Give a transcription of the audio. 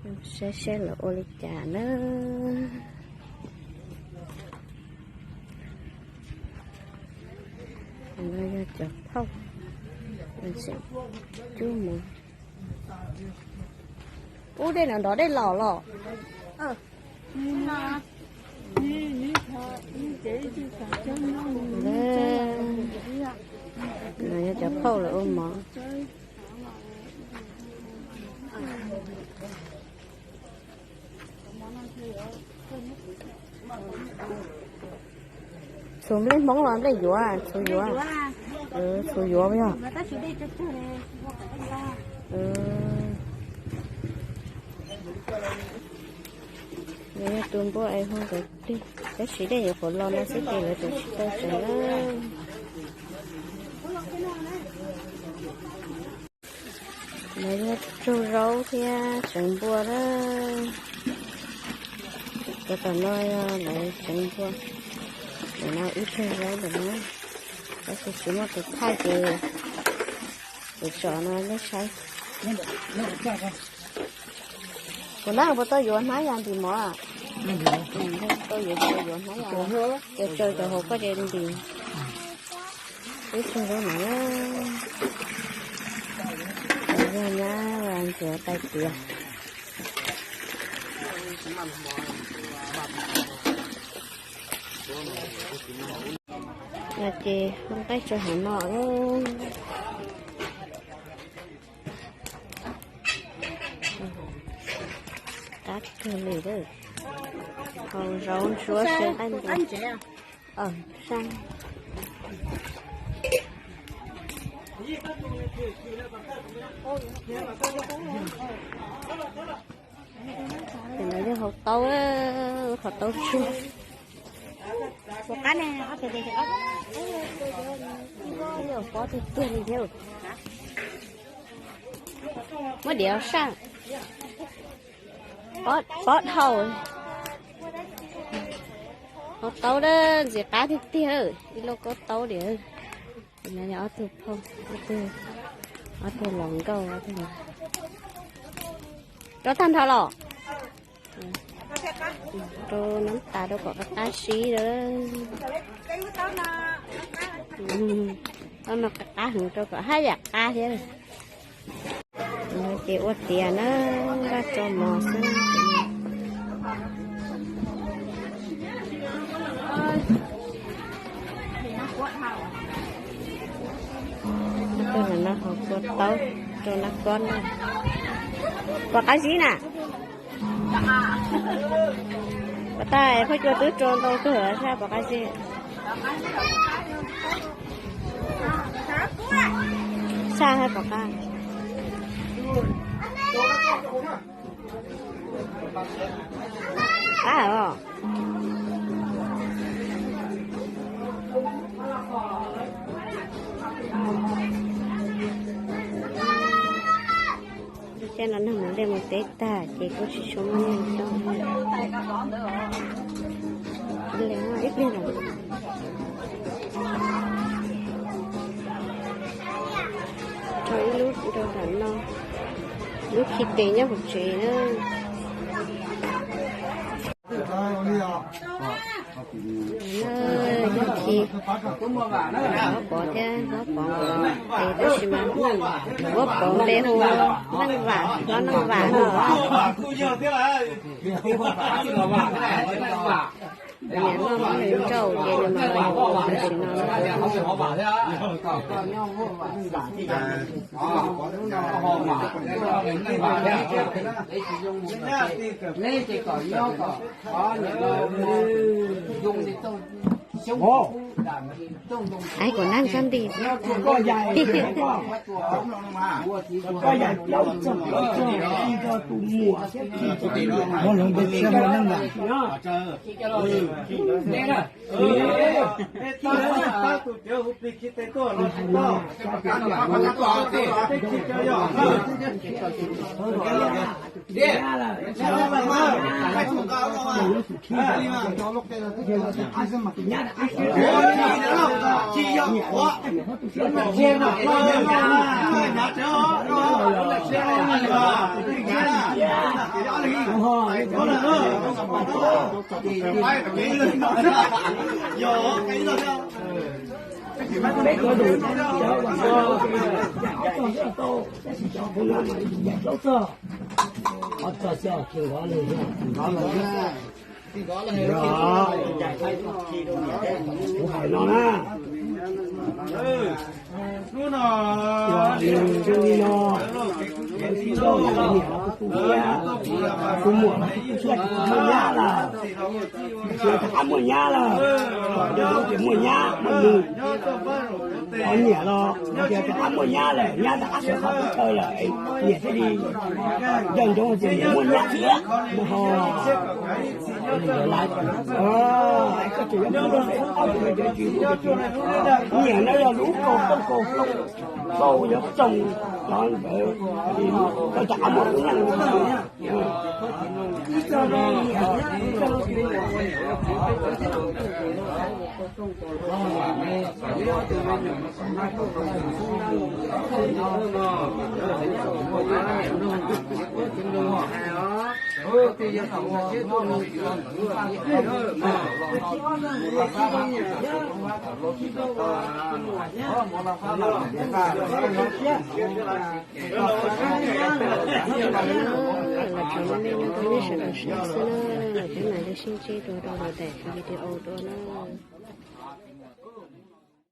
Saib seb lawv ua li cas na. No yog cov phauj, cub mus. Ub, dej no nrov dej los los. No yog cov phauj lawv ua mov. Txhuv nplej Hmoob los nplej yuav? Txhuv yuav. Txhuv yuav yog. Yog tus npua es hu nkawd plig, tab sis dej yuav qhuav los no xwb ces lawv tseem tsis tau tseev na. Lawv yog tsaug zaub thiab tseev npua na. Cov tom no yog lawv tseev npua, ntawm no wb tsaug zaub ntawm no, tab sis tsis muaj tus thaij ces kuv tso no nej saib. Kuv nab puas tau yuav hnab yas ntim mov? Tau yuav, tau yuav hnab yas. Ces tsaws cov hauv koj ces ntim. Ib tug lub no, yog nyab ntxuav tais tiav. No ces hu nqaij tso hauv no. Qab kawg li lawm. Hau zaub ntsuab xyaw nqaij ntuas. Ces no yog hauv taub, qhov taub tsuag. Puas qab ne? Pob tiag tiag li thiab. Muab diav saj. Pob dhau. Hauv taub na, ntxim qab tiag tiag, ib lub kaub taub diam. Ob tug phauj, ob tug los nkauj, rau tag nrho los? Rau nab tas rau kom qab qab sib lawm. Taub no qab qab heev rau kom haj yam qab thiab. Ces ua tiav na, npaj tso mov xwb. Tus no ho kua taub rau nab kob na. Puas qab zib na? Puas tas, phauj cua twb rau ntau kawg sab, puas qab zib? Sab hab puas qab? Qab os. Ces no neeg mus liaj mus teb tag ces kuj tsis tshua muaj neeg coob. Ib pliag lawm. Rau ib lub rau nram no, lub khi tes nyob hauv tsev na. Yog khi Hlob Pov thiab Hlob Pov nkawd tes tab sis mas Hlob Pov npe hu Neej Vam, Hlob Neej Vam no. Niam noj nws nrauj ces nws mam los yuav tab sis no. Ai, kuv nab sab nti. Kuv hais no na, hnub no, hnub no, lawv tsis tau niam los kuv kuj thiab, kuv muam los kuv kuj thiab, tsis muaj nyab lawm. Tias rov qab muaj nyab lawm, tias muaj nyab muaj nus, ho niam los tias rov qab muaj nyab lawm, nyab rov qab sawv qhov teb chaws lawm, niam thiaj li nco ntsoov tias niam muaj nyab thiab no ho. Nyiam no yog lub kaus tooj kaus hlau, kaus nyob tsoos cov ntawd, koj rov qab muaj lub neej. Tam sim no los tso mej nyob tau nej sawv daws saib xwb na, peb mam li sib ntsib dua rau lwm daim video dua na.